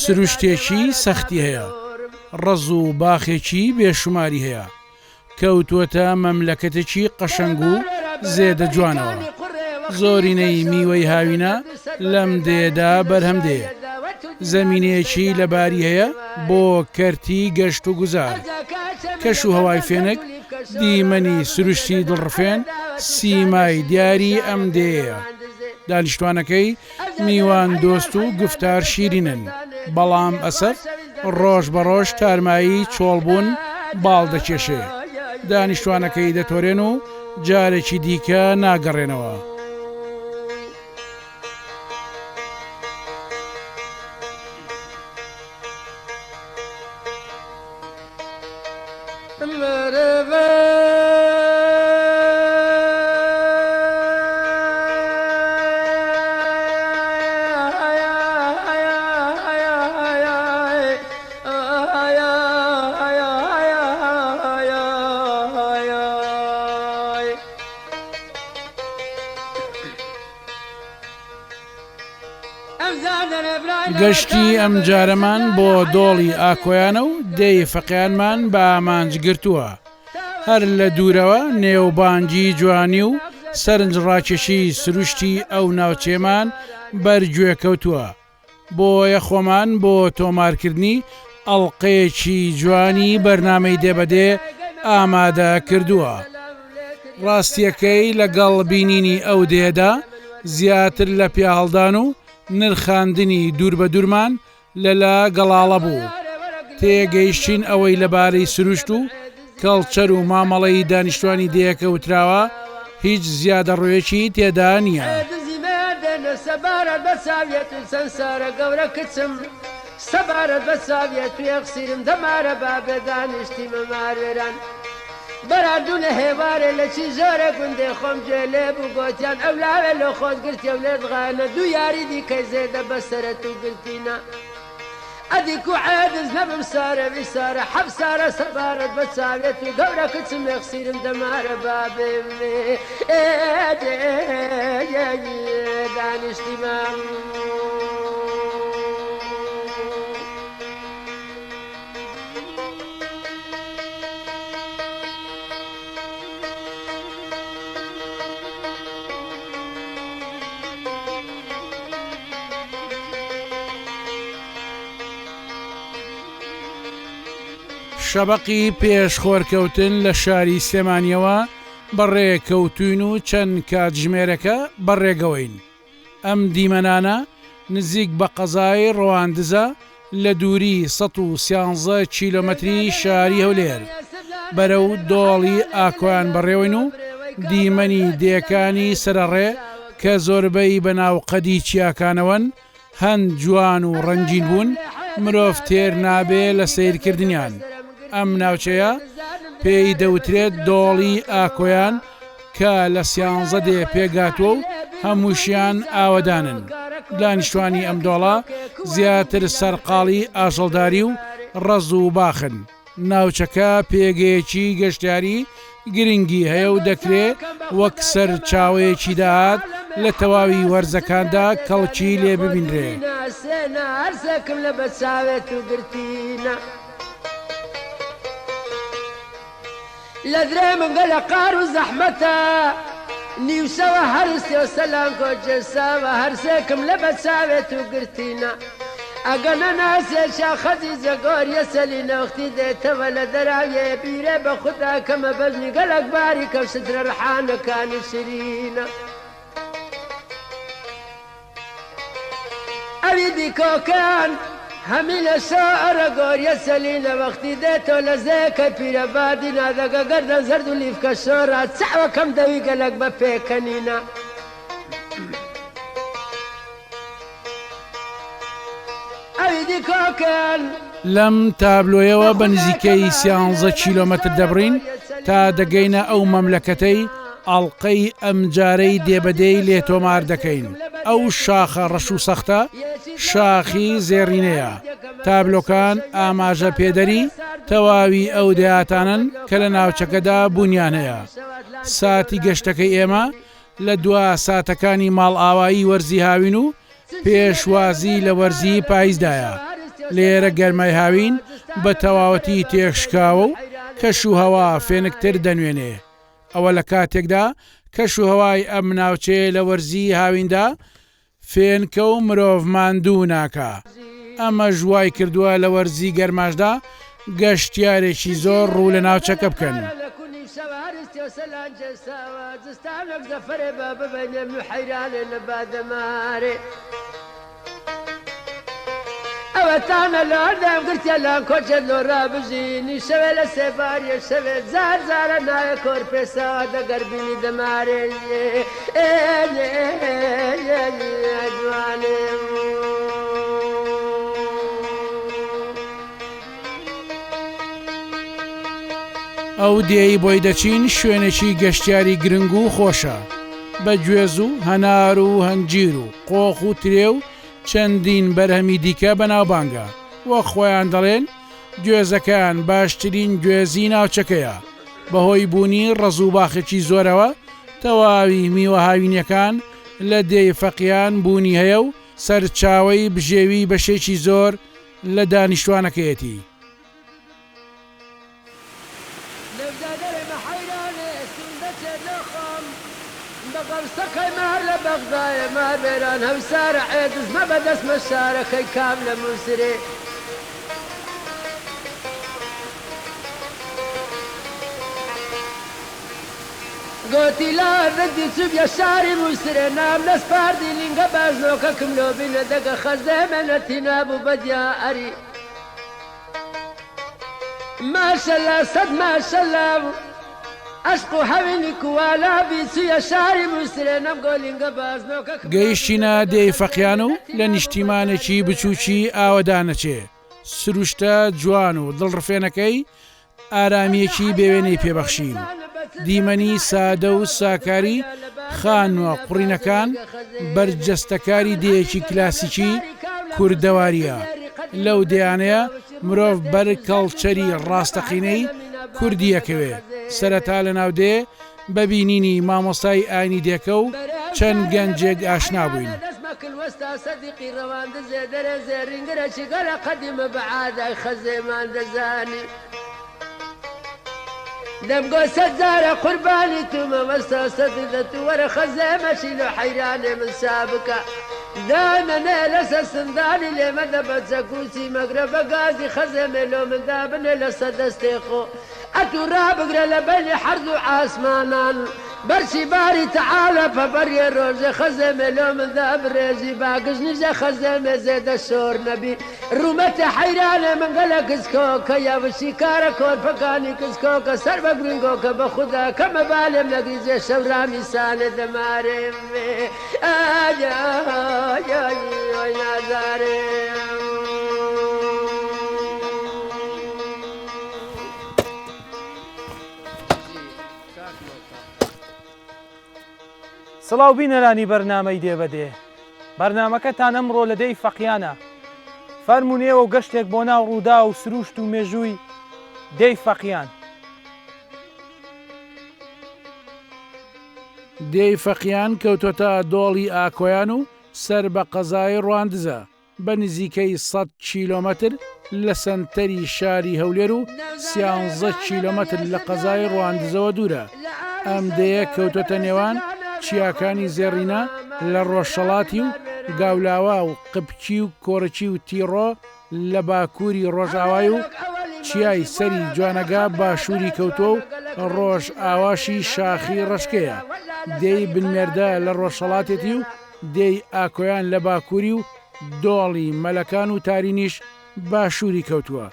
سروشتێکی سەختی هەیە، ڕەز و باخێکی بێشوماری هەیە، کەوتووەتە مەملەکەتێکی قەشەنگ و زێدە جوانەوە. زۆرینەی میوەی هاوینە لەم دێیەدا بەرهەم دێ. زەمینەیەکی لەباری هەیە بۆ کەرتی گەشت و گوزار. کەش و هەوای فێنک، دیمەنی سروشتی دڵڕفێن سیمای دیاری ئەم دێیەیە. دانیشتوانەکەی میوان دۆست و گوفتار شیرینن، بەڵام ئەسەف ڕۆژ بە ڕۆژ تارمایی چۆڵبوون باڵ دەکێشێ، دانیشتوانەکەی دەتۆرێن و جارێکی دیکە ناگەڕێنەوە. گەشتی ئەمجارەمان بۆ دۆڵی ئاکۆیانە و دێی فەقێیانمان بە ئامانج گرتووە. هەر لە دوورەوە نێوبانگی جوانی و سەرنجڕاکێشی سروشتی ئەو ناوچەیەمان بەر گوێ کەوتووە. بۆیە خۆمان بۆ تۆمارکردنی ئەڵقەیەکی جوانی بەرنامەی دێ بە دێ ئامادە کردووە. ڕاستییەکەی لەگەڵ بینینی ئەو دێیەدا زیاتر لە پیاهەڵدان و نرخاندنی دوور بە دوورمان لەلا گەڵاڵە بوو. تێگەیشتین ئەوەی لەبارەی سروشت و کەڵچەر و مامەڵەی دانیشتوانی دێیەکە وتراوە هیچ زیادەڕۆیەکی تێدا نییە. ئەدی کو عێدز نەبم سارە وی سارە حەب سارە سەبارەت بە چاوێت و گەورە کچم مێخسیرم دەمارە بابێ دانیشتی مام. شەبەقی پێش خۆرکەوتن لە شاری سلێمانیەوە بەڕێ کەوتوین و چەند کاتژمێرەکە بەڕێگەوەین. ئەم دیمەنانە نزیک بە قەزای ڕەواندزە لە دووری 113 کیلۆمەتری شاری هەولێر بەرەو دۆڵی ئاکۆیان بەڕێوەین و دیمەنی دێکانی سەرەڕێ کە زۆربەی بە ناوقەدی چیاکانەوەن هەند جوان و ڕەنگین بوون مرۆڤ تێر نابێ لە سەیرکردنیان. ئەم ناوچەیە پێی دەوترێت دۆڵی ئاکۆیان کە لە سیانزە دێ پێکهاتووە و هەمووشیان ئاوەدانن. دانیشتوانی ئەم دۆڵە زیاتر سەرقاڵی ئاژەڵداری و ڕەز و باخن. ناوچەکە پێگەیەکی گەشتیاری گرنگی هەیە و دەکرێ وەک سەرچاوەیەکی داهات لە تەواوی وەرزەکاندا کەڵکی لێ ببینرێ. ئەگە نەناسێ شا خەجیجە گۆریە سەلی نەختی دێتەوە لە دەراویێ بیرێ بە خودا کەمە بەژنی گەلەک باریکە و سترە ڕحانەکانی شرینە ئەوی دیکۆکان هەمی لە شۆرە گۆریە سەلینە وەختی دێتۆ لە زێکە پیرە بادی نادەگە گەردەن زەرد و لیفکە شۆرا چاوەکەم دەوی گەلەک بە پێکەنینە. لەم تابلۆیەوە بە نزیکەی سیانزە کیلۆمەتر دەبڕین تا دەگەینە ئەو مەملەکەتەی. ئەڵقەی ئەمجارەی دێبەدێی لێ تۆمار دەکەین. ئەو شاخە ڕەش و سەختە شاخی زێڕینەیە. تابلۆکان ئاماژە پێدەری تەواوی ئەو دێهاتانەن کە لە ناوچەکەدا بوونیان هەیە. ساتی گەشتەکەی ئێمە لە دوا ساتەکانی ماڵئاوایی وەرزی هاوین و پێشوازی لە وەرزی پایزدایە. لێرە گەرمای هاوین بە تەواوەتی تێکشکاوە و کەشوهەوا فێنکتر دەنوێنێ. ئەوە لە کاتێکدا کەشوهەوای ئەم ناوچەیە لە وەرزی هاویندا فێنکە و مرۆڤ ماندوو ناکا، ئەمەش وای کردووە لە وەرزی گەرماشدا گەشتیارێکی زۆر ڕوو لە ناوچەکە بکەن. ئەوەتانە لە گرتە لان کۆچێت لۆ رابژینی شەوێ لە سێباریە شەوێ جار جارە نایە کۆر پێسا دەگەر بینی دەمارێ جوانێ. ئەو دێی بۆی دەچین شوێنێکی گەشتیاری گرنگ و خۆشە بە گوێز و هەنار و هەنجیر و قۆخ و ترێ و چەندین بەرهەمی دیکە بەناوبانگە، وەک خۆیان دەڵێن گوێزەکەیان باشترین گوێزی ناوچەکەیە، بەهۆی بوونی ڕەز و باخێکی زۆرەوە تەواوی میوە هاوینیەکان لە دێی فەقیان بوونی هەیە و سەرچاوەی بژێوی بەشێکی زۆر لە دانیشتوانەکەیەتی. نەوزا دەرێ بە حەیرانێ سوون دەچێت لۆ خۆم بە غەم سەقەی مار لە بەغدایێ مار وێران هەوسارە عێ دزمە بە دەسمە شارەکەی کام لە موسرێ. گۆتی لا ردی چووبیە شاری موسرێ نام نەسپاردی لینگە بازنۆکەکم لۆ بینە دەگە خەزێمە نەتینا بوو بە دیاری. ماشەلا سەد ماشەلا ئەشق و حەوینی کوالا بی چویە شاری موسرێ نەم گۆلینگە بازنۆکە گەیشتینە دێی فەقیان و لە نیشتیمانێکی بچووکی ئاوەدانەچێ، سروشتە جوان و دڵڕفێنەکەی ئارامییەکی بێوێنەی پێ بەخشین. دیمەنی سادە و ساکاری خانووە قوڕینەکان بەرجەستەکاری دێیەکی کلاسیکی کوردەوارییە. لەو دێیانەیە مرۆڤ بەر کەڵچەری ڕاستەقینەی کوردی ئەکەوێ. سەرەتا لەناو دێ بە بینینی مامۆستای ئاینی دێکە و چەند گەنجێک ئاشنا بووین. ئەتوو ڕابگرە لە بەینی حەرز و عاسمانان بەرچی باری تەعالا پە بەریێ ڕۆژێ خەزێمێ لۆ من دا بڕێژی با گژنیژە خەزێمێ زێدە شۆر نەبی ڕوومەتێ حەیرانێ من گەلە کزکۆکە یا وشی کارە کۆرپەکانی کزکۆکە سەر بە گرینگۆکە بە خودا کەمە بالێم نەگریجێ شەورامی سانێ دەمارێ ئای ئای ئای نازارێ. سڵاو بینەرانی بەرنامەی دێ بە دێ بەرنامەکەتان ئەمڕۆ لە دێی فەقیانە فەرموون ئێوە و گەشتێک بۆ ناو ڕووداو و سرووشت و مێژووی دێی فەقیان. دێی فەقیان کەوتۆتە دۆڵی ئاکۆیان و سەر بە قەزای ڕواندزە. بە نزیکەی سەد کیلۆمەتر لە سەنتەری شاری هەولێر و سیانزە کیلۆمەتر لە قەزای ڕواندزەوە دوورە. ئەم دێیە کەوتۆتە نێوان چیاکانی زێڕینە لە ڕۆژهەڵاتی و گاولاوا و قبکی و کۆرکی و تیڕۆ لە باکووری ڕۆژئاوای و چیای سەری جوانەگا باشووری کەوتووە و ڕۆژئاواشی شاخی ڕەشکەیە. دێی بنمێردە لە ڕۆژهەڵاتێتی و دێی ئاکۆیان لە باکووری و دۆڵی مەلەکان و تارینیش باشووری کەوتووە.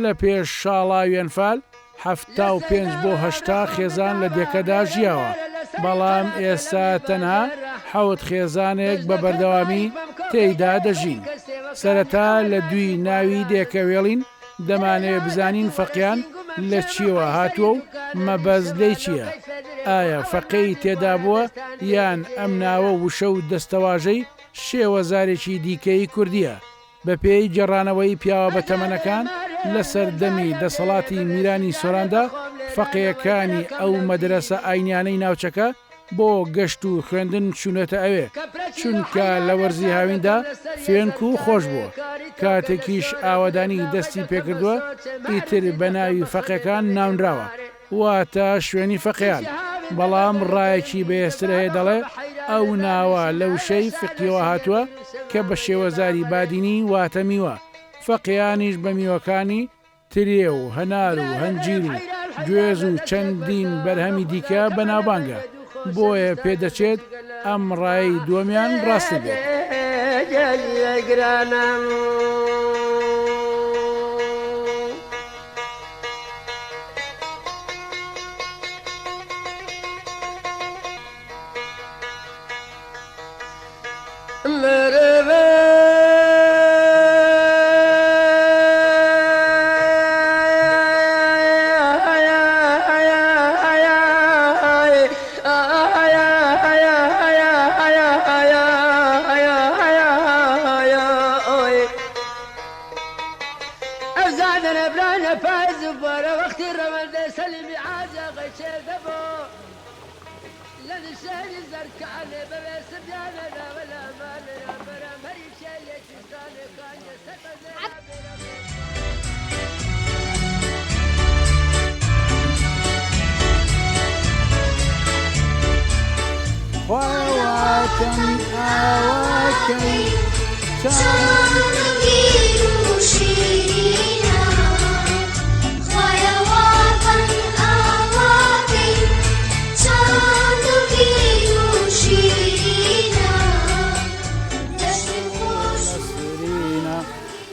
لە پێش شاڵاوی ئەنفال 75 بۆ 80 خێزان لە دێکەدا ژیاوە، بەڵام ئێستا تەنها حەوت خێزانێک بە بەردەوامی تێیدا دەژین. سەرەتا لە دووی ناوی دێکە وێڵین، دەمانەوێ بزانین فەقیان. لە چییەوە هاتووە و مەبەست لێی چییە؟ ئایا فەقێی تێدا بووە یان ئەم ناوە وشە و دەستەواژەی شێوەزارێکی دیکەی کوردییە؟ بەپێی گێڕانەوەی پیاوە بەتەمەنەکان، لە سەردەمی دەسەڵاتی میرانی سۆراندا، فەقێیەکانی ئەو مەدرەسە ئاینیانەی ناوچەکە بۆ گەشت و خوێندن چوونەتە ئەوێ، چونکە لە وەرزی هاویندا فێنک و خۆش بووە، کاتێکیش ئاوەدانی دەستی پێکردووە ئیتر بە ناوی فەقێکان ناونراوە. واتە شوێنی فەقێیان، بەڵام ڕایەکی بەهێزتر هەیە دەڵێ ئەو ناوە لە وشەی فقیەوە هاتووە کە بە شێوەزاری بادینی واتە میوە، فەقێیانیش بە میوەکانی ترێ و هەنار و هەنجیر و گوێز و چەندین بەرهەمی دیکە بەناوبانگە، بۆیە پێدەچێت ئەم ڕایەی دووەمیان ڕاستتر بێت.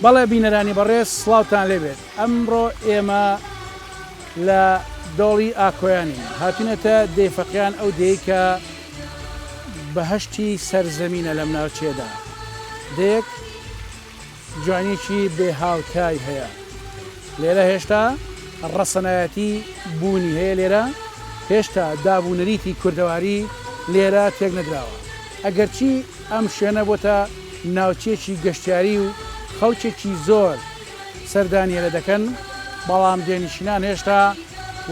بەڵێ بینەرانی بەڕێز سڵاوتان لێبێت ئەمڕۆ ئێمە لە دۆڵی ئاکۆیانین هاتوینەتە دێی فەقیان ئەو دێی کە بەهەشتی سەر زەمینە لەم ناوچەیەدا دێیەک جوانیەکی بێ هاوتای هەیە لێرە هێشتا ڕەسەنایەتی بوونی هەیە لێرە هێشتا داب و نەریتی کوردەواری لێرە تێک نەدراوە ئەگەرچی ئەم شوێنە بۆتە ناوچەیەکی گەشتیاری و خەڵکێکی زۆر سەردانی ئێرە دەکەن، بەڵام دێنشینان هێشتا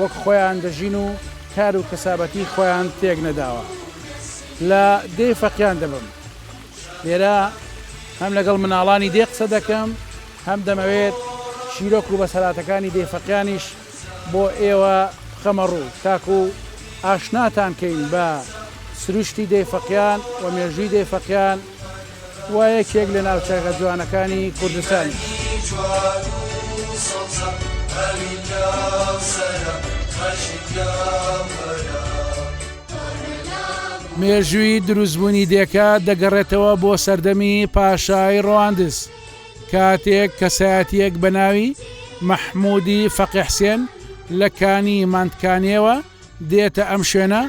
وەک خۆیان دەژین و کار و کەسابەتی خۆیان تێک نەداوە. لە دێی فەقیان دەبم. لێرە هەم لەگەڵ مناڵانی دێ قسە دەکەم، هەم دەمەوێت چیرۆک و بەسەرهاتەکانی دێی فەقیانیش بۆ ئێوە بخەمە ڕوو تاکو ئاشناتان کەین بە سروشتی دێی فەقیان و مێژووی دێی فەقیان و یەکێک لە ناوچە جوانەکانی کوردستانیش. مێژووی دروستبوونی دێکە دەگەڕێتەوە بۆ سەردەمی پاشای ڕواندز. کاتێک کەسایەتییەک بە ناوی، مەحموودی فەقێ حسێن، لە کانی مانتکانییەوە دێتە ئەم شوێنە،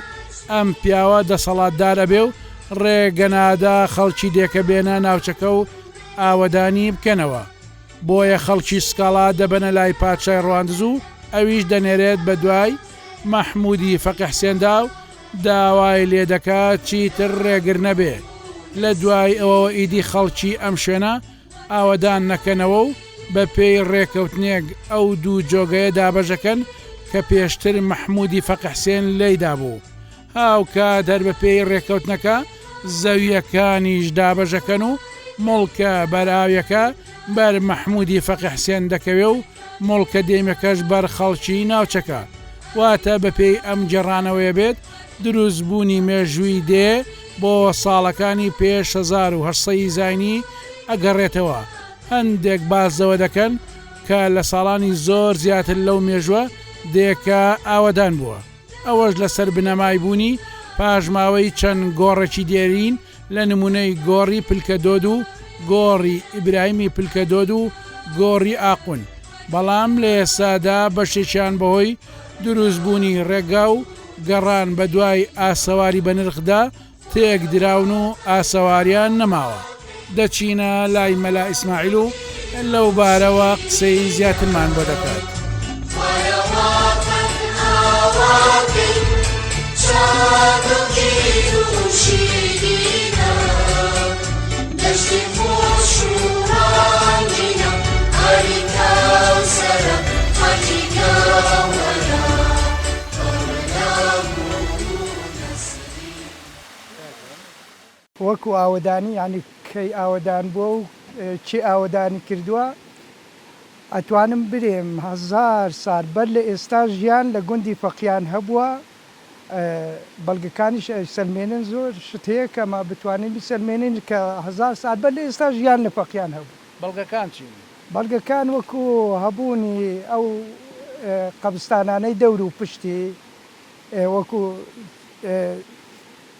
ئەم پیاوە دەسەڵاتدار ئەبێ و ڕێگەنادا خەڵکی دێکە بێنە ناوچەکە و ئاوەدانی بکەنەوە. بۆیە خەڵکی سکاڵا دەبەنە لای پادشای ڕواندز و ئەویش دەنێرێت بە دوای مەحموودی فەقێ حسێندا و داوای لێ دەکات چیتر ڕێگر نەبێ. لە دوای ئەوەوە ئیدی خەڵکی ئەم شوێنە ئاوەدان نەکەنەوە و بە پێی ڕێکەوتنێک ئەو دوو جۆگەیە دابەشەکەن کە پێشتر مەحموودی فەقێ حسێن لێی دابوو. هاوکات هەر بە پێی ڕێکەوتنەکە زەوییەکانیش دابەشەکەن و موڵکە بەرئاویەکە بەر مەحموودی فەقێ حسێن دەکەوێ و موڵکە دێمەکەش بەر خەڵکی ناوچەکە. واتە بەپێی ئەم گێڕانەوەیە بێت، دروستبوونی مێژووی دێ بۆ ساڵەکانی پێش 1800 ی زاینی ئەگەڕێتەوە. هەندێک باس لەوە دەکەن کە لە ساڵانی زۆر زیاتر لەو مێژووە دێکە ئاوەدان بووە. ئەوەش لەسەر بنەمای بوونی پاشماوەی چەند گۆڕێکی دێرین لە نموونەی گۆڕی پلکەدۆد و گۆڕی ئیبراهیمی پلکەدۆد و گۆڕی ئاقون، بەڵام لە ئێستادا بەشێکیان بەهۆی دروستبوونی ڕێگا و گەڕان بەدوای ئاسەواری بەنرخدا تێکدراون و ئاسەواریان نەماوە. دەچینە لای مەلا ئیسماعیل و لەوبارەوە قسەی زیاترمان بۆ دەکات. وەکو ئاوەدانی یانی کەی ئاوەدان بووە و کێ ئاوەدانی کردووە ئەتوانم برێم هەزار سار بەر لە ئێستا ژیان لە گوندی فەقیان هەبووە بەڵگەکانیش ئەیسەلمێنن زۆر شت هەیە کە ئەمە بتوانین بیسەلمێنین کە هەزار سال بەر لە ئێستا ژیان لە فەقیان هەبوو. بەڵگەکان چین؟ بەڵگەکان وەکو هەبوونی ئەو قەبرستانانەی دەور و پشتی وەکو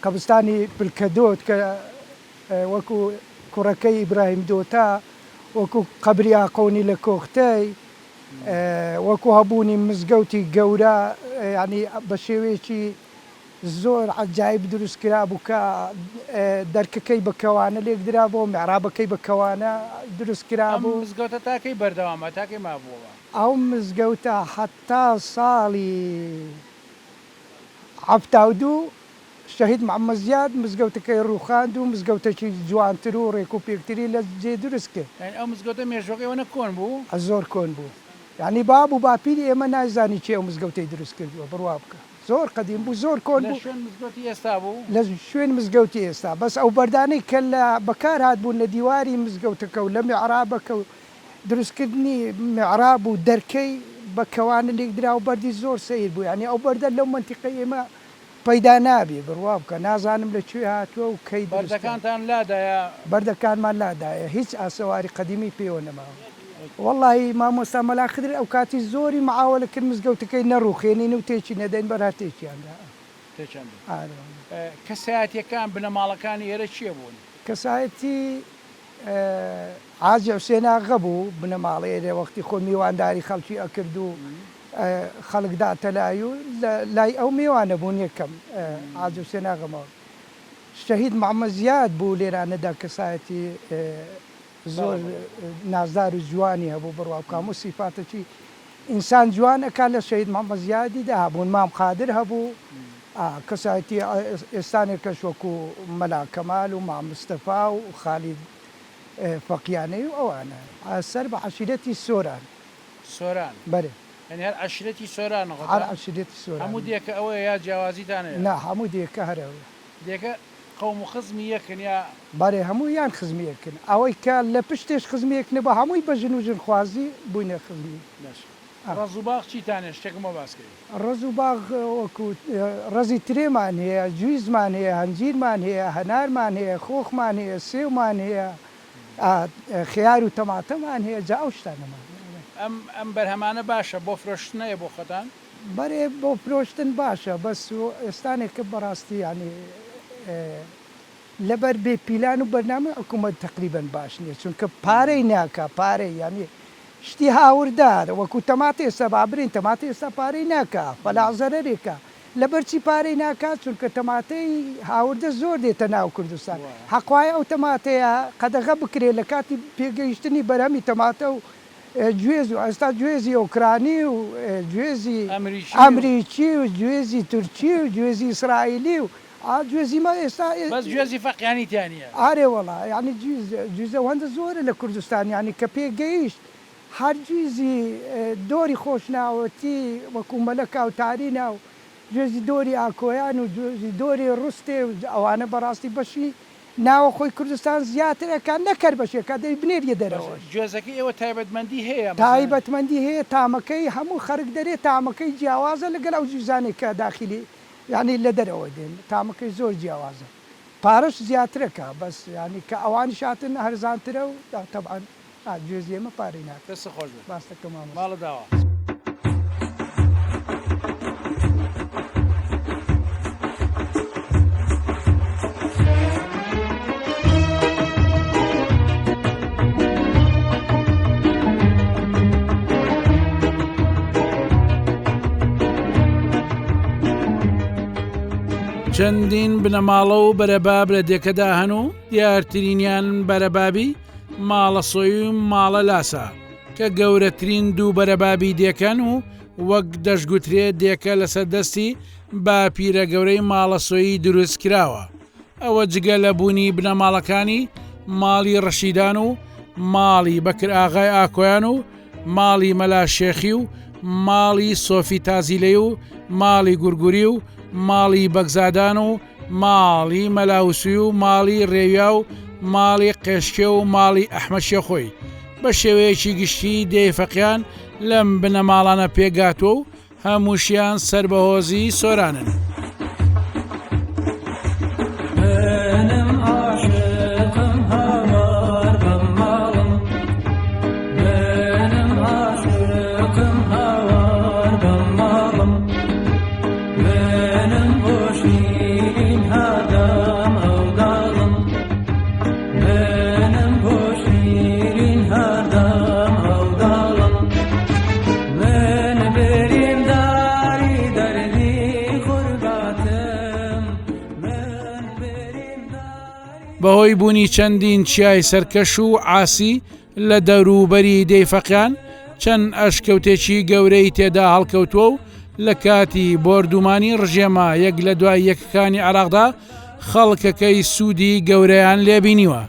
قەبرستانی پلکەدۆت کە وەکو کوڕەکەی ئیبراهیم دۆتا، وەکو قەبری ئاقۆنی لە کۆختەی، وەکو هەبوونی مزگەوتی گەورە یانی بە شێوەیەکی زۆر عەجایب دروست کرابوو کە دەرکەکەی بە کەوانە لێک درابوو، میعرابەکەی بە کەوانە دروست ئەم کرابوو. مزگەوتە تا کەی بەردەوامە؟ تا کەی مابووەوە؟ ئەو مزگەوتە هەتا ساڵی 72 شەهید محمد زیاد مزگەوتەکەی ڕووخاند و مزگەوتەکی جوانتر و ڕێک و پێکتری لە جێ دروست کرد. یانی ئەو مزگەوتە مێژووەکەی ئەوەنە کۆن بوو؟ زۆر کۆن بوو. یانی باب و باپیری ئێمە نایزانی کێ ئەو مزگەوتەی دروست کردووە بڕوا بکە. زۆر قەدیم بوو زۆر کۆن لە بوو. شوێن مزگەوتی ئێستا بوو؟ لە شوێن مزگەوتی ئێستا. بەس ئەو بەردانەی کە لە بەکار هاتبوون لە دیواری مزگەوتەکە و لە میعرابەکە و دروستکردنی میعراب و دەرکەی بە کەوانە لێکدراو بەردی زۆر سەیر بوو یانی ئەو بەردە لەو مەنتیقەی ئێمە پەیدا نابی بڕوا بکە نازانم لە کوێ هاتووە و کەی دروست کراوە. بەردەکانتان لادایە؟ بەردەکانمان لادایە هیچ ئاسەواری قەدیمی پێوە نەماوە. وەڵاهی مامۆستا مەلا خدر ئەوکاتی زۆری معاوەلە کرد مزگەوتەکەی نەڕوخێنین و تێکی نەدەین بەر هەر تێکیان دا. تێکیان دا. ئارێ وەڵا. کەسایەتیەکان بنەماڵەکانی ئێرە کێ بوون؟ کەسایەتی حاجی حوسێن ئاغە بوو بنەماڵەی ئێرە وەختی خۆی میوانداری خەڵکی ئەکرد و خەڵک داتە لای و لە لای ئەو میوانە بوون یەکەم حاجی حوسێن ئاغە ماوە شەهید محمد زیاد بوو لێرانەدا کەسایەتی زۆر نازدار و جوانی هەبوو بڕوا بکە هەموو سیفاتەکی ئینسان جوان ئەکا لە شەهید محمد زیادی دا هەبوون مام قادر هەبوو کەسایەتی ئێستانێکەش وەکو مەلا کەمال و مام مستەفا و خالید فەقیانەی و ئەوانە سەر بە عەشیرەتی سۆران. سۆران. بەرێ. یانی هەر عەشیرەتی سۆرانە خۆتان؟ هەر عەشیرەتی سۆران. هەموو دێکە ئەوەیە یا جیاوازیتان هەیە؟ نا هەموو دێکە هەر ئەوەیە. دێکە قەوم و خزمی یەکن یا؟ بەرێ هەموویان خزمی یەکن. ئەوەی کە لە پشتێش خزمی یەک نەبوو هەمووی بە ژن و ژنخوازی بووینە خزمی. باشە. ڕەز و باخ چیتان هەیە شتێکم بۆ باس کەی؟ ڕەز و باخ وەکو ڕەزی ترێمان هەیە، جویزمان هەیە، هەنجیرمان هەیە، هەنارمان هەیە، خۆخمان هەیە، سێومان هەیە، خەیار و تەماتەمان هەیە، جا ئەو شتانەمان هەیە. ئەم ئەم بەرهەمانە باشە بۆ فرۆشتنە یا بۆ خۆتان؟ بەرێ بۆ فرۆشتن باشە بەس ئێستانێکە بەڕاستی یانی لەبەر بێ پیلان و بەرنامەی حکومەت تەقریبەن باش نیە چونکە پارەی ناکا پارەی یانی شتی هاوردە وەکو تەماتە ئێستا با برێین تەماتە ئێستا پارەی ناکا فەلاح زەرەرێکە لەبەر چی پارەی ناکا چونکە تەماتەی هاوردە زۆر دێتە ناو کوردستان حەق وایە ئەو تەماتەیە قەدەغە بکرێ لە کاتی پێگەیشتنی بەرهەمی تەماتە و گوێز و ئێستا گوێزی ئۆکرانی و گوێزی ئەمریکی و گوێزی تورکی و گوێزی ئیسرائیلی و ئا گوێزی مە ئێستا. بەس گوێزی فەقیانی تیا نیە. ئارێ وەڵا یانی گویز گویز ئەوەندە زۆرە لە کوردستان یانی کە پێ گەیشت هەر گویزی دۆری خۆشناوەتی وەکوو مەلەکا و تارینا و گوێزی دۆری ئاکۆیان و گوێزی دۆری ڕوستێ و ئەوانە بەڕاستی بەشی ناوەخۆی کوردستان زیاتر ئەکا نەک هەر بەشێ ئەکا دەی بنێریە بەس دەرەوەش. گوێزەکەی ئێوە تایبەتمەندی هەیە مەسەلەن؟ تایبەتمەندی هەیە تامەکەی هەموو خەرک دەرێ تامەکەی جیاوازە لەگەل ئەو جویزانەی کە داخیلی یانی لە دەرەوە دێن تامەکەی زۆر جیاوازە پارەش زیاترەکە بەس یانی کە ئەوانیش هاتن هەرزانترە و تەبعەن گوێزی ئێمە پارەی ناکا. دەستت خۆش بێت. باستەکە مامۆستا. ماڵت ئاوا. چەندین بنەماڵە و بەرەباب لە دێکەدا هەن و دیارترینیان بەرەبابی ماڵەسۆی و ماڵە لاسە کە گەورەترین دوو بەرەبابی دێکەن و وەک دەشگوترێ دێکە لەسەر دەستی باپیرە گەورەی ماڵەسۆیی دروست کراوە. ئەوە جگە لە بوونی بنەماڵەکانی ماڵی ڕەشیدان و ماڵی بەکر ئاغای ئاکۆیان و ماڵی مەلا شێخی و ماڵی سۆفی تازیلەی و ماڵی گورگوری و ماڵی بەگزادان و ماڵی مەلا وسوی و ماڵی ڕێویا و ماڵی قێشکێ و ماڵی ئەحمەد شێخۆی. بە شێوەیەکی گشتی دێی فەقیان لەم بنەماڵانە پێکگاتووە و هەمووشیان سەر بە هۆزی سۆرانن. بەهۆی بوونی چەندین چیای سەرکەش و عاسی لە دەوروبەری دێی فەقیان چەند ئەشکەوتێکی گەورەی تێدا هەڵکەوتووە و لە کاتی بۆردومانی ڕژێمە یەک لە دوای یەکەکانی عێراقدا خەڵکەکەی سوودی گەورەیان لێبینیوە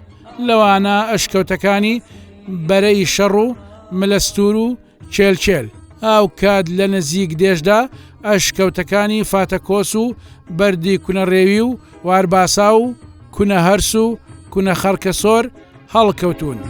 لەوانە ئەشکەوتەکانی بەرەی شەڕ و ملەستور و کێلکێل، هاوکات لە نزیک دێشدا ئەشکەوتەکانی فاتەکۆس و بەردی کونەڕێوی و وارباسا و کونە هەرس و کونە خەڕکەسۆر هەڵکەوتوون.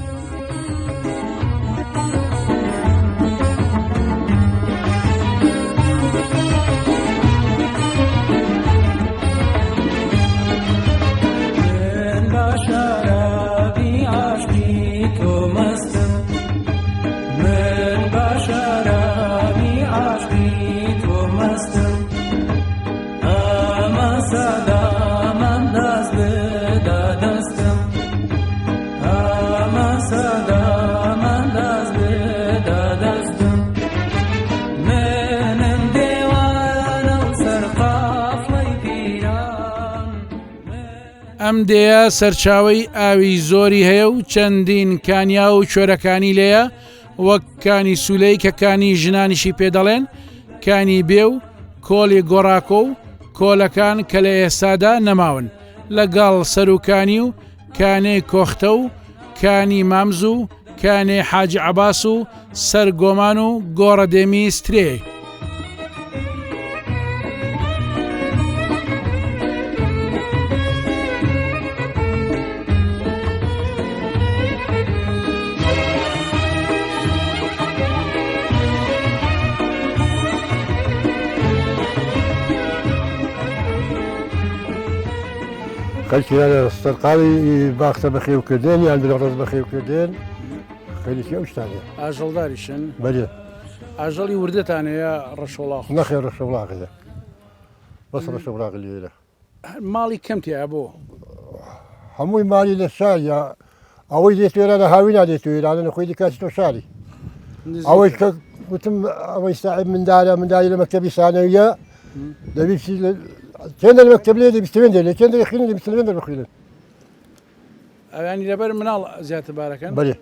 ئەم دێیە سەرچاوەی ئاوی زۆری هەیە و چەندین کانیا و کوێرەکانی لێیە وەک کانی سولەی کە کانی ژنانیشی پێ دەڵێن، کانی بێ و کۆلی گۆڕاکۆ و کۆلەکان کە لە ئێستادا نەماون، لەگەڵ سەروکانی و کانێی کۆختە و کانی مامز و کانێی حاجی عەباس و سەر گۆمان و گۆڕەدێمی سترێ. خەلکی سەرقاڵی باخچە بەخێوکردن یان درەڕەز بەخێوکردن خەریکی ئەو شتانەیە. ئاژەڵداریشن؟ بەلێ. ئاژەڵی وردەتان هەیە ڕەشۆڵاخ؟ نەخێر ڕەشۆڵاخ هەیە بەس ڕەشۆڵاخ لێرە. ماڵی کەم تیا بۆ؟ هەمووی ماڵی لە شاریا ئەوەی دێت ئێرانە هاوینا دێت ئێرانە نەخۆی دیکاتی تۆ شاری ئەوەی کە گوتم ئەوەی ساعب مندارە منداری لە مەکتەبی سانەویە دەبی چێندە لە مەکتەب لێ دەبی سوێن دێ چێندە خوێنن دەبی سوێن بخوێنن ئەوانی لەبەر مناڵ زیاتر بارەکەن بەێ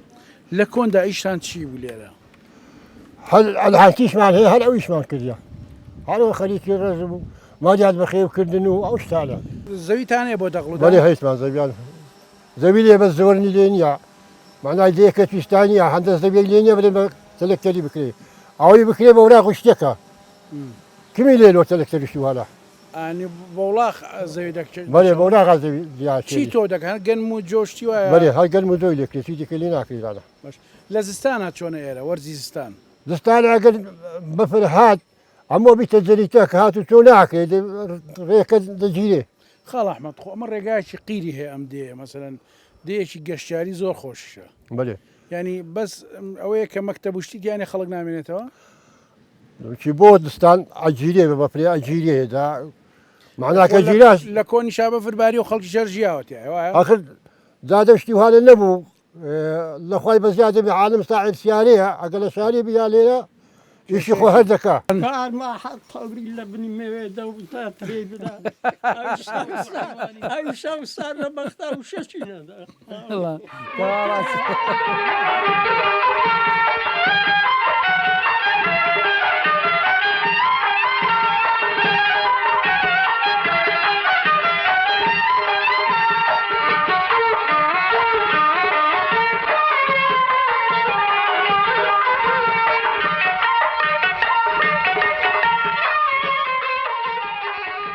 لە کۆندا ئیشتان چی بوو لێرە؟ هەر ئەلهاتیشمان هەیە هەر ئەویشمان کردە هەرەوە خەریکی ڕێز بوو مالیات بەخێوکردن و ئەو شتانە. زەویتان هەیە بۆ دەغڵ و دان؟ بەڵێ هەیشمان زەویان زەوی لێ بەس زۆرنی لێ نییە معنای دێکە پیشتان نییە هەندە زەویەک لێ نییە بڵێ بە تەلەکتەری بکرێ ئەوەی بکرێ بە وراق و شتێکە کمی لێ لۆ تەلەکتەریش والا ئانی بەوڵاخ زەوی دەکرێت بەێ بەولاغا زەوی چی تۆ دەکەن گەنم و جۆشتی وایە بەێ هەر گەنم و جۆی لێکرێ چی دیکە لێ ناکرێ دادا باش لە زستانا چۆنە ئێرە وەرزی زستان؟ زستان ئەگەر بەفر هات هەموو بیتە جەریتە کە هات و چۆ ناکرێت ڕێکە دەگیرێ. خاڵ ئەحمەد خۆ ئەمە ڕێگایەکی قیری هەیە ئەم دێیە مەسەلەن دێیەکی گەشتیاری زۆر خۆشیشە. بەلێ. یانی بەس ئەوەیە کە مەکتەب و شتی تیا نیە خەڵک نامێنێتەوە؟ چی بۆ زستان ئەگیرێ بە بەفرێ ئەگیرێ دا معناکە گیراش لە کۆنیشا بەفر باری و خەڵکی شەر ژیاوە تیایە وایە؟ ئاخر زادە شتی وانە نەبوو لە خوای بەزیادە بێ عالم ساحێب سیارەیە ئەگەر لە شاری بی یا لێرە ئیشی خۆ هەر دەکا. کار ما حەق تەوری لە بنی مێوێ دە و تا ترێ بدا ئەو شەو سار لە بەختا و شەشی نەدا.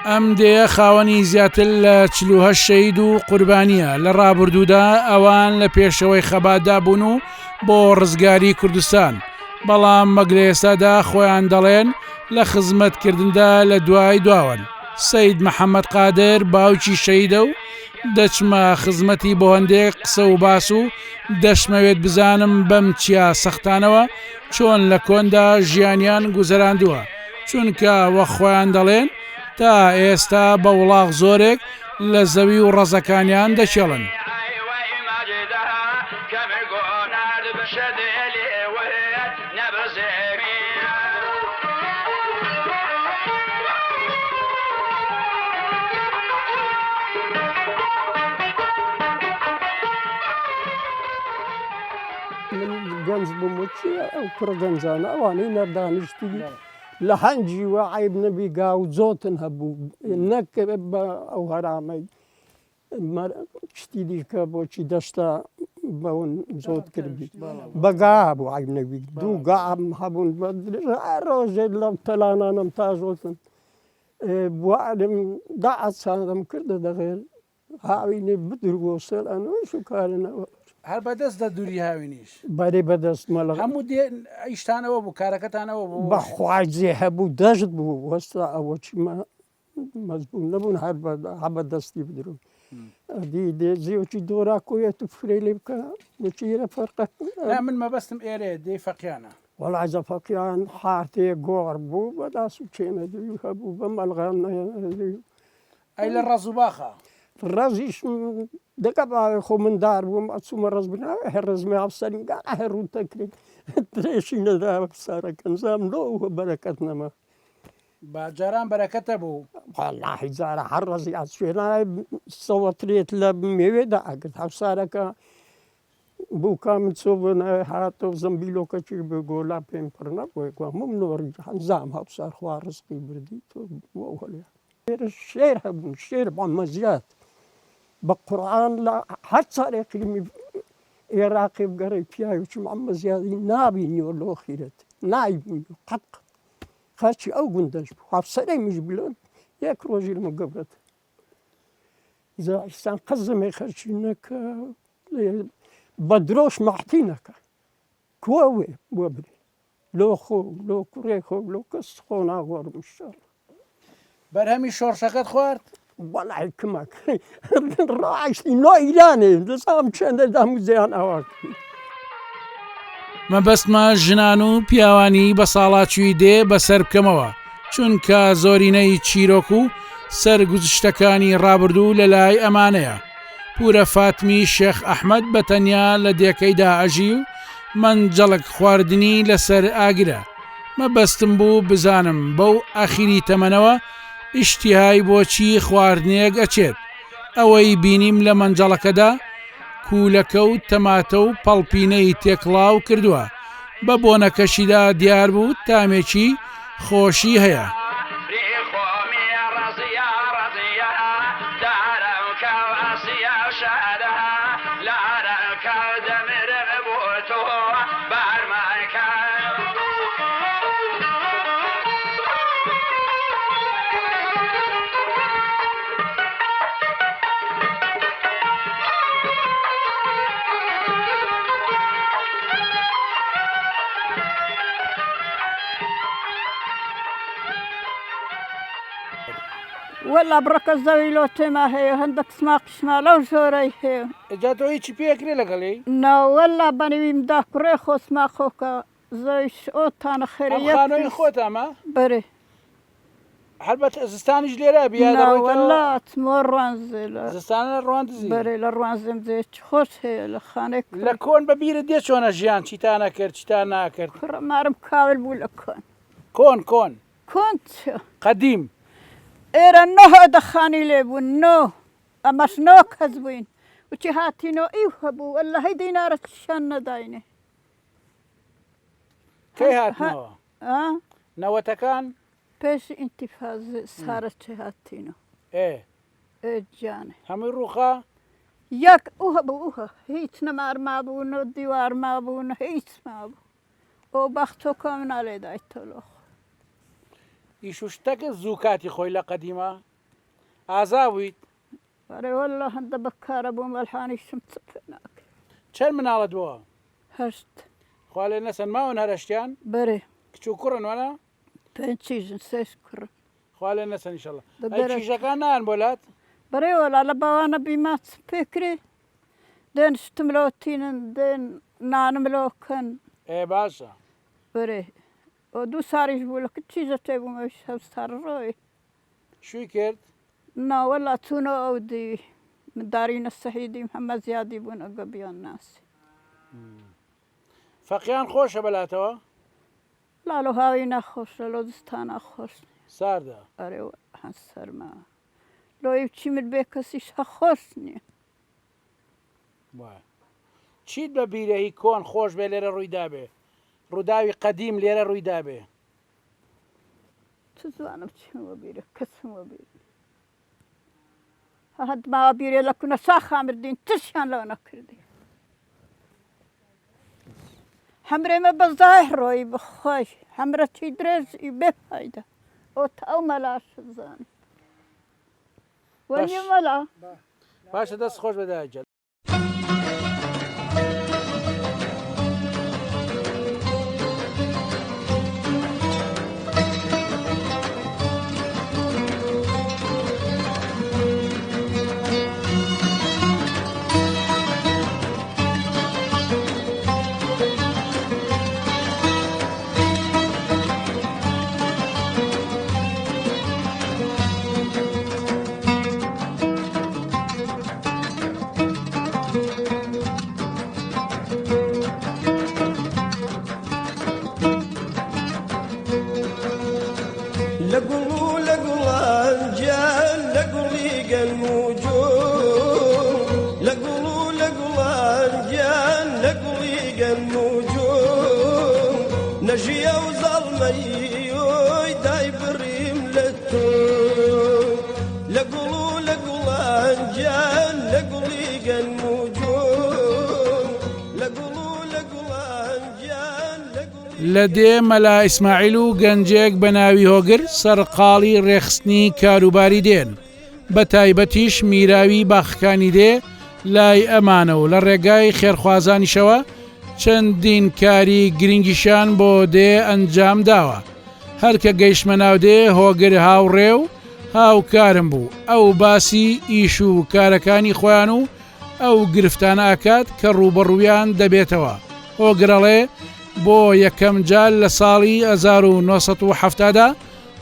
ئەم دێیە خاوەنی زیاتر لە 48 شەهید و قوربانییە، لە ڕابردوودا ئەوان لە پێشەوەی خەباتدا بوون و بۆ ڕزگاری کوردستان، بەڵام وەک لە ئێستادا خۆیان دەڵێن لە خزمەتکردندا لە دوای دواوەن. سەید محەمەد قادر باوکی شەهیدە و دەچمە خزمەتی بۆ هەندێک قسە و باس و دەشمەوێت بزانم بەم چیا سەختانەوە چۆن لە کۆندا ژیانیان گوزەراندووە، چونکە وەک خۆیان دەڵێن تا ئێستا بە وڵاخ زۆرێک لە زەوی و ڕەزەکانیان دەکێڵن. من گەنج بووم و چی ئەو کوڕە گەنجانە ئەوانەی نەردانیشتی لە هەنجی وە عیب نەبی گا و جۆتن هەبوو نەک بە ئەو هەرامەی شتی دیکە بۆچی دەشتە بەون جۆت کردی بەگا بوو عیب نەبی دوو گام هەبوون ڕۆژێک لەم تەلانانم تاژۆتن بوارم دا ئەچاندم کردە دەغێر هاوینێ بدرگۆ سەر ئەنۆش و کارنەوە. هەر بەدەست دەدوری هاوینیش؟ بەرێ بەدەست مەڵە. هەموو دێ ئیشتان ئەوە بوو کارەکەتان ئەوە بوو؟ بەخوا جێ هەبوو دەشت بوو وەستا ئەوە چیمە مەجبوور نەبوون هەر بە دەستی بدرون. ئەدی دێ زێوکی دۆرا کۆیەت و فرەی لێ بکە بۆچی ئێرە فەرقە؟ نا من مەبەستم ئێرەیە دێی فەقیانە. وەڵا جە فەقیان حارتێ گۆڕ بوو بە داس و چێنە دوی هەبوو بە مەلغان دوی. ئەی لە ڕەز و باخا؟ ڕەزیش دەکە باوێ خۆ مندار بووم ئەچوومە ڕەز بنا هەر ڕەزمی هاوسەریم گا هەر ڕووتە کرد درێژی نەدا سارەکەم زام لۆ بەرەکەت نەما. با جاران بەرەکەتە بوو. وەڵاهی جارە هەر ڕەزی ئەچوێنای سەوەترێت لە مێوێدا ئەگرت هاوسارەکە بووکا من چۆ بۆ ناوێ هاتەوە زەمبیلۆکەکی بە گۆلا پێم پڕ نەبووە گوام مم نۆڕی هەنزام هاوسار خوا ڕزقی بردی تۆ بۆ هەلێ ئێرە شێر هەبوون شێر بەمە زیاد بە قورعان لە هەر چارێ قیمی عێراقی بگەڕێ پیاوێکی محەممە زیادی نابینیەوە لۆ خیرەت نایبینی قەت قەت خەرکی ئەو گوندەش بوو هاوسەرەی مش بلۆن یەک ڕۆژی لەمە گەورەتر جا ئیسان قەزەمێ خەرکی نەکە بە درۆش مەحتی نەکە کووە وێ بۆ برێ لۆ خۆ لۆ کوڕێ خۆ لۆ کەس خۆ ناگۆڕم ئیشاڵڵا. بەرهەمی شۆڕشەکەت خوارد؟ وەڵای کمک ڕاشتی نۆ ئیرانێ دەزانم چەندە داموزیان ئاوا کرد. مەبەستمە ژنان و پیاوانی بەساڵاچووی دێ بەسەر بکەمەوە، چونکە زۆرینەی چیرۆک و سەرگوزشتەکانی ڕابردوو لەلای ئەمانەیە. پورە فاتمی شێخ ئەحمەد بە تەنیا لە دێکەیدا ئەژی و مەنجەڵک خواردنی لەسەر ئاگرە. مەبەستم بوو بزانم بەو ئەخیری تەمەنەوە ئیشتیهای بۆ چی خواردنێک ئەچێت. ئەوەی بینیم لە مەنجەڵەکەدا کوولەکە و تەماتە و پەڵپینەی تێکڵاو کردووە، بە بۆنەکەشیدا دیار بوو تامێکی خۆشی هەیە. وەلا بڕەکە زەوی لۆ تێما هەیە هەندەک سماقیشما لەو ژۆرەی هەیە. جا تۆ هیچی پێ ئەکرێ لەگەڵی؟ نا وەلا بەنویم دا کوڕێ خۆ سماقۆکە زەویش ئۆتانە خێرە ئەم خانووی خۆتە ئەمە؟ بەرێ. هەر بە زستانیش لێرە بی یا نا دەڕۆیتەوە؟ وەلا ئەچمەوە ڕوانزێ لە زستانە لە ڕواندزی؟ بەرێ لە ڕوانزێم جێیەکی خۆش هەیە لە خانەی لە کوڕی. کۆن بە بیرت دێ چۆنە ژیان چیتان ئەکرد چیتان ناکرد؟ کوڕە مارم کاول بوو لە کۆن. کۆن کۆن. کۆن چ؟ قەدیم. ئێرە نۆ هۆدە خانی لێ بوون نۆ ئەمەش نۆ کەس بووین وتی هاتینەوە ئیو هەبوو وەللە هەی دینارەکیشیان نەداینێ. کەی هاتنەوە؟ نەوەتەکان؟ پێش ئینتیفاز سارە چێ هاتینەوە. ئێ. ئێ گیانێ. هەمووی ڕووخا؟ یەک ئوه بوو ئوه هیچ نەمار مابوو نە دیوار مابوو نە هیچ مابوو. ئۆ باخچۆکە منالێ دایتەوە لۆ خۆ. ئیش و شتەکە زوو کاتی خۆی لە قەدیما؟ ئازا بوویت؟ ئەرێ وەللە هەندە بەکارە بووم ئەلحانیشم چ پێ ناکرێ. چەند مناڵت بووە؟ هەشت. خوا لێ نەسەن ماون هەر هەشتیان؟ بەرێ. کچ و کوڕن وەنە؟ پێنج کیژن سێش کوڕن. خوا لێ نەسەن ئیشەڵا. ئەی کیژەکان نایەن بۆ لات؟ بەرێ وەلا لە باوانە بیما چ پێ کرێ دێن شتم لۆ تینن دێن نانم لۆ کەن. ئێ باشە. بەرێ ئۆ دوو ساریش بوو لە کچ کیژە تێ بووم ئەویش هەوسار ڕۆی. شووی کرد؟ نا وەلا چوونەوە ئەو دیوی من دارینە سەهیدیم هەمە زیادی بوون ئەگە بیان ناسی. فەقیان خۆشە بەلاتەوە؟ لا لۆ هاوینا خۆشە لۆ زستانا خۆش نیە. ساردە؟ ئەرێ وەلا هەن سەرما لۆ یوچی من بێ کەسیش هە خۆش نیە. وایە. چیت بە بیرە هی کۆن خۆش بێ لێرە ڕووی دابێ؟ ڕووداوی قەدیم لێرە ڕووی دابێ؟ چ زانم چیم وە بیرە کەسم وە بیر نیە. هەت ماوە بیرێ لە کونە ساخا مردین ترسیان لەوە نەکردین. حەمرێ مە بە زای ڕۆی بخۆی حەمرە چی درێژ ئی بێ فایدە ئۆ تە ئەو مەلاش زانی وەنیە مەلا. باشە دەست خۆش بێ دایە گیان. لە گوڵ و لە گوڵان گیان لە گوڵی گەنم و جۆ لە گوڵ و لە گوڵان گیان لە گوڵی گەنم و جۆ نەژیە و زەڵمەی ئۆی دایبڕیم لە تۆ لە گوڵ و لە گوڵان گیان لە گوڵی گەنم و جۆ لە گوڵ و لە گوڵان گیان لە گوڵی لە دێ مەلا ئیسماعیل و گەنجێک بە ناوی هۆگر سەرقاڵی ڕێکخستنی کاروباری دێن، بە تایبەتیش میراوی باخەکانی دێ لای ئەمانە و لە ڕێگای خێرخوازانیشەوە چەندین کاری گرنگیشیان بۆ دێ ئەنجام داوە. هەر کە گەیشتمە ناو دێ هۆگر هاوڕێ و هاوکارم بوو، ئەو باسی ئیش و کارەکانی خۆیان و ئەو گرفتانە ئەکات کە ڕووبەڕوویان دەبێتەوە. هۆگر ئەڵێ بۆ یەکەم جار لە ساڵی 1970 دا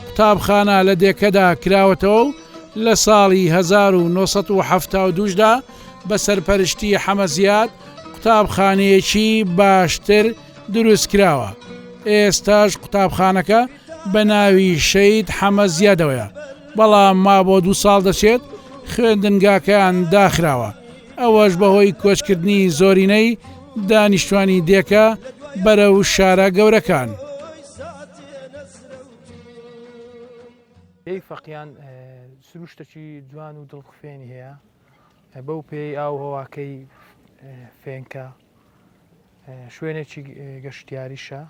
قوتابخانە لە دێکەدا کراوەتەوە و لە ساڵی 1972 دا بە سەرپەرشتی حەمە زیاد قوتابخانەیەکی باشتر دروستکراوە، ئێستاش قوتابخانەکە بە ناوی شەهید حەمە زیادەوەیە، بەڵام وا بۆ دوو ساڵ دەچێت خوێندنگاکەیان داخراوە، ئەوەش بەهۆی کۆچکردنی زۆرینەی دانیشتوانی دێکە بەرەو شارە گەورەکان. دێی فەقیان سروشتێکی جوان و دڵخفێنی هەیە، بەو پێی ئاو هەواکەی فێنکە، شوێنێکی گەشتیاریشە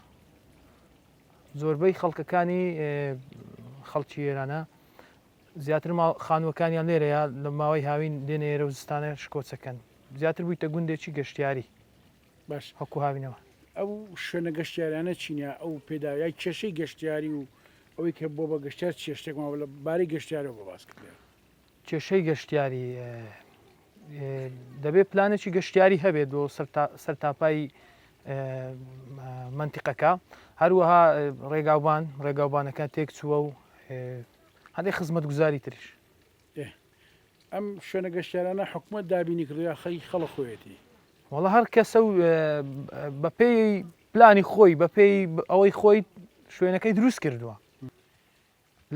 زۆربەی خەڵکەکانی خەڵکی ئێرانە زیاتر خانووەکانیان لێرەیە لە ماوەی هاوین دێنە ئێرە و زستانە شکۆچەکەن زیاتر بوویتە گوندێکی گەشتیاری باش هەکو هاوینەوە. ئەو شوێنە گەشتیاریانە چینە ئەو پێدا یای کێشەی گەشتیاری و ئەوەی کە بۆ بە گەشتیار چیە شتێک ماوە لە بارەی گەشتیارەوە بۆ باس کردێ. کێشەی گەشتیاری دەبێت پلانێکی گەشتیاری هەبێت بۆ سەرتاپای مەنتیقەکە هەروەها ڕێگاوبان ڕێگاوبانەکە تێک چووە و هەندێک خزمەت گوزاری تریش ئەم شوێنە گەشتیارانە حکومت دابینی کردو یا خەی خەڵک خۆیەتی وەڵا هەر کەسە و بەپێی پلانی خۆی بەپێی ئەوەی خۆی شوێنەکەی دروست کردووە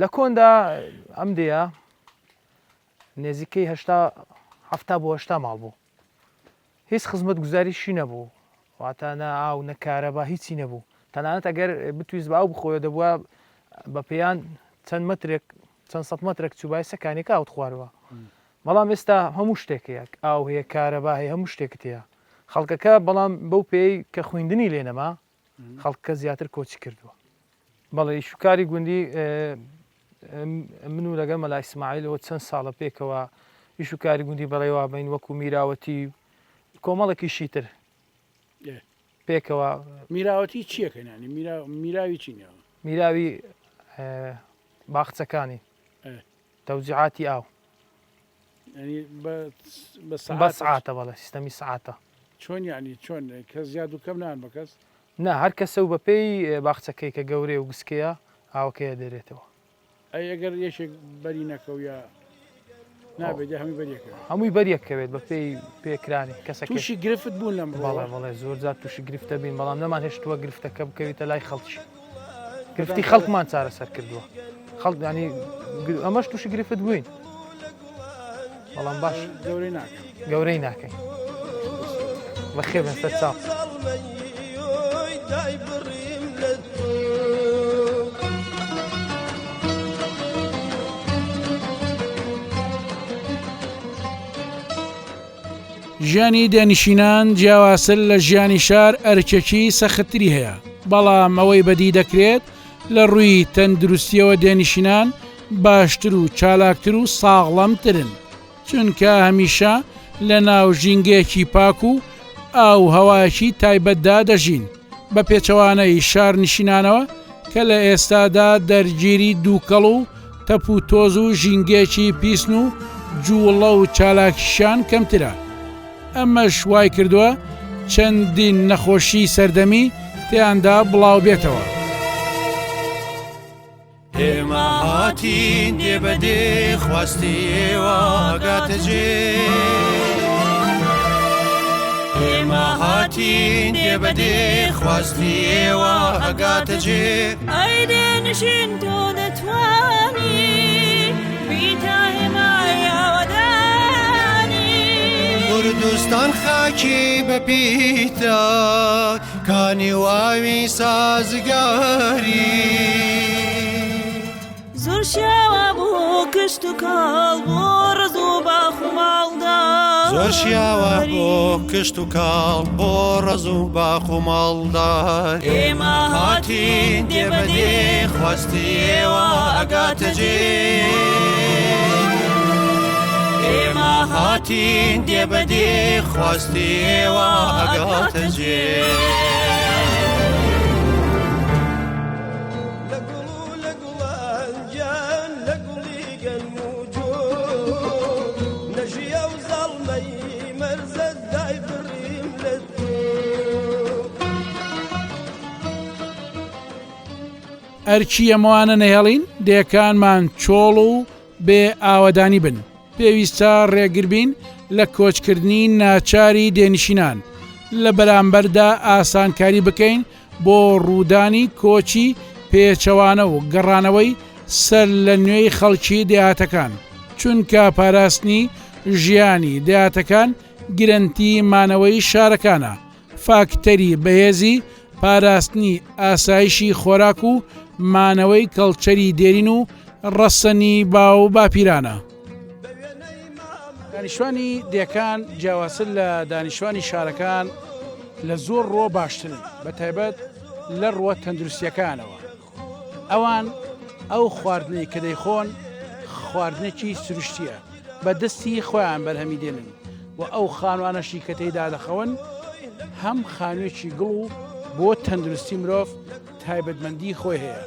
لە کۆندا ئەم دێیە نێزیکەی هەشتا حەفتا بۆ هەشتا ماڵ بوو هیچ خزمەتگوزاریشی نەبوو واتە نە ئاو نە کارەبا هیچی نەبوو تەنانەت ئەگەر بتویست بە ئاو بخۆیەوە دەبووە بە پێیان چەند مەترێک چەند سەد مەترێک چوبای سەکانێک ئاوت خواردوە بەڵام ئێستا هەموو شتێک هەیە ئاو هەیە کارەبا هەیە هەموو شتێکت هەیە خەڵکەکە بەڵام بەو پێی کە خوێندنی لێ نەما خەڵکەکە زیاتر کۆچی کردووە. بەڵێ ئیش و کاری گوندی. من و لەگەڵ مەلا ئیسماعیلەوە چەند ساڵە پێکەوە ئیش و کاری گوندی بەڕێوە بەین وەکو میراوەتی کۆمەڵێکیشی تر پێکەوە. میراوەتی چیەکەن یانی میراوی چین ئێوە؟ میراوی باخچەکانی تەوزیعاتی ئاو. یانی بە سەعاتە؟ بە سەعاتە بەڵێ سیستەمی سەعاتە. چۆن یانی چۆن کەس زیاد و کەم نان بە کەس؟ نا هەر کەسە و بەپێی باخچەکەی کە گەورەیە و گسکەیە ئاوەکەی ئەدەرێتەوە. ئەی ئەگەر یەکێک بەری نەکەو یا نابێت یا هەمووی بەریەکەوێت؟ هەمووی بەریەکەوێت بە پێی پێکرانی کەسەکەی. تووشی گرفت بوون لەم ڕووەوە؟ بەڵێ بەڵێ زۆر جار تووشی گرفت دەبین بەڵام نەمان هێشتووە گرفتەکە بکەویتە لای خەڵکی. گرفتی خەڵکمان چارەسەر کردووە. خەڵک ینی ئەمەش تووشی گرفت بووین. بەڵام باش گەورەی ناکەین. گەورەی ناکەین. بەخێر بێن سەر چاو. ژیانی دێنشینان جیاوازتر لە ژیانی شار ئەرکێکی سەختتری هەیە، بەڵام ئەوەی بەدی دەکرێت لە ڕووی تەندروستیەوە دێنشینان باشتر و چالاکتر و ساغڵەمترن، چونکە هەمیشە لە ناو ژینگەیەکی پاک و ئاو و هەوایەکی تایبەتدا دەژین، بە پێچەوانەی شارنشینانەوە کە لە ئێستادا دەرگیری دووکەڵ و تەپ و تۆز و ژینگەیەکی پیسن و جووڵە و چالاکیشیان کەمترە. ئەمەش وایکردووە چەندین نەخۆشیی سەردەمی تێیاندا بڵاوبێتەوە. ئێمە هاتین دێ بە دێ خواستی ئێوە گاتە جێ. ئێمە هاتین دێ بە دێ خواستی ئێوە ئەگاتە جێ. ئەی دێنشین تۆ دەتوانی بیتە هێمای ئاوەدانی. کوردستان خاکی بە پیتە کانی و ئاوی سازگاری. زۆر شیاوە بۆ کشت و کاڵ بۆ ڕەز و باخ و ماڵداری. زۆر شیاوە بۆ کشت و کاڵ بۆ ڕەز و باخ و ماڵداری. ئێمە هاتین دێ بە دێ خواستی ئێوە ئەگاتە جێ. ئێمە هاتین دێ بە دێ خواستی ئێوە ئەگاتە جێ. ئەرکی ئەمەوانە نەهێڵین دێکانمان چۆڵ و بێ ئاوەدانی بن. پێویستە ڕێگربین لە کۆچکردنی ناچاری دێنشینان، لە بەرامبەردا ئاسانکاری بکەین بۆ ڕوودانی کۆچی پێچەوانە و گەڕانەوەی سەر لە نوێی خەڵکی دێهاتەکان، چونکە پاراستنی ژیانی دێهاتەکان گرەنتی مانەوەی شارەکانە، فاکتەری بەهێزی پاراستنی ئاسایشی خۆراک و مانەوەی کەڵچەری دێرین و ڕەسەنی باو و باپیرانە. دانیشتوانی دێکان جیاوازتر لە دانیشتوانی شارەکان لە زۆر ڕووە باشترن بە تایبەت لە ڕووە تەندروستیەکانەوە. ئەوان ئەو خواردنەی کە دەیخۆن خواردنێکی سروشتیە بە دەستی خۆیان بەرهەمی دێنن و ئەو خانوانەشی کە تێیدا دەخەون هەم خانوویەکی گوڵ و بۆ تەندروستی مرۆڤ تایبەتمەندی خۆی هەیە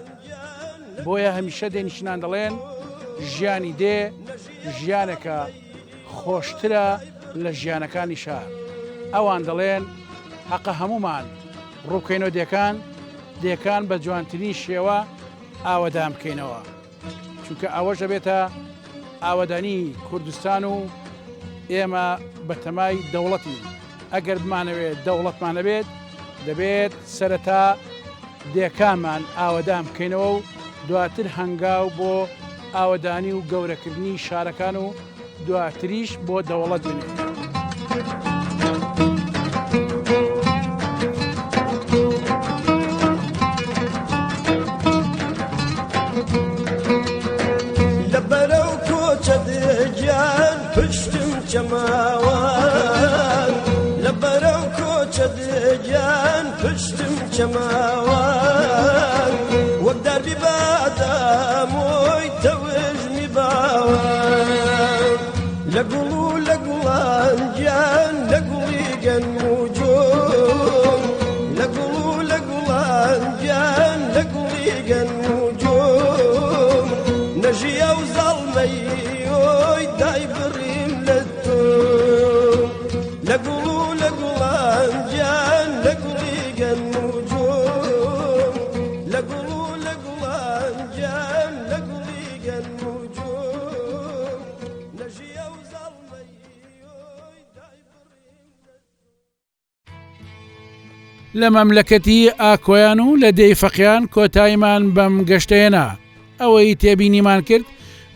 بۆیە هەمیشە دێنیشنان دەڵێن ژیانی دێ ژیانێکە خۆشترە لە ژیانەکانی شار ئەوان دەڵێن حەقە هەمومان ڕووبکەینەوە دێکان دێکان بە جوانترین شێوە ئاوەدان بکەینەوە چونکە ئەوەش دەبێتە ئاوەدانی کوردستان و ئێمە بەتەمای دەوڵەتین ئەگەر بمانەوێت دەوڵەتمان هەبێت دەبێت سەرەتا دێکانمان ئاوەدان بکەینەوە و دواتر هەنگاو بۆ ئاوەدانی و گەورەکردنی شارەکان و دواتریش بۆ دەوڵەت بنێین. لە بەرەو کۆچە گیان پشتم چەماوان لە بەرەو کۆچە گیان پشتم چەماوان وەک داربی بادامۆی تەو. لە گوڵ و لە گوڵان گیان لە گوڵی گەنم و جۆ لە گوڵ و لە گوڵان گیان لە گوڵی گەنم و جۆ نەژیە و زەڵمەی ئۆی دایبڕیم لە تۆ لە گوڵ و لە گوڵان گیان لە گوڵی گەنم و جۆ لە گوڵ و لە گوڵان گیان لە گوڵی گەنم و جۆ نەژیە و زەڵمەی ئۆی دایبڕیم لە لە مەملەکەتی ئاکۆیان و لە دێی فەقیان کۆتاییمان بەم گەشتە هێنا. ئەوەی تێبینیمان کرد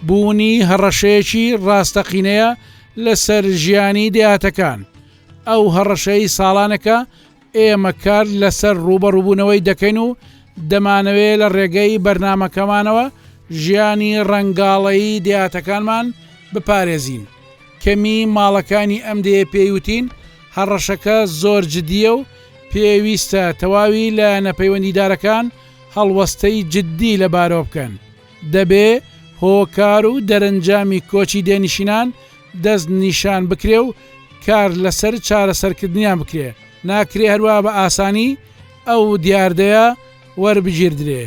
بوونی هەڕەشەیەکی ڕاستەقینەیە لەسەر ژیانی دێهاتەکان. ئەو هەڕەشەی ساڵانێکە ئێمە کار لەسەر ڕووبەڕووبوونەوەی دەکەین و دەمانەوێ لە ڕێگەی بەرنامەکەمانەوە ژیانی ڕەنگاڵەیی دێهاتەکانمان بپارێزین. کەمی ماڵەکانی ئەم دێیە پێی وتین هەڕەشەکە زۆر جدییە و پێویستە تەواوی لایەنە پەیوەندیدارەکان هەڵوەستەی جدی لەبارەوە بکەن. دەبێ هۆکار و دەرەنجامی کۆچی دێنشینان دەست نیشان بکرێ و کار لەسەر چارەسەرکردنیان بکرێ. ناکرێ هەروا بە ئاسانی ئەو دیاردەیە وەربگیردرێ.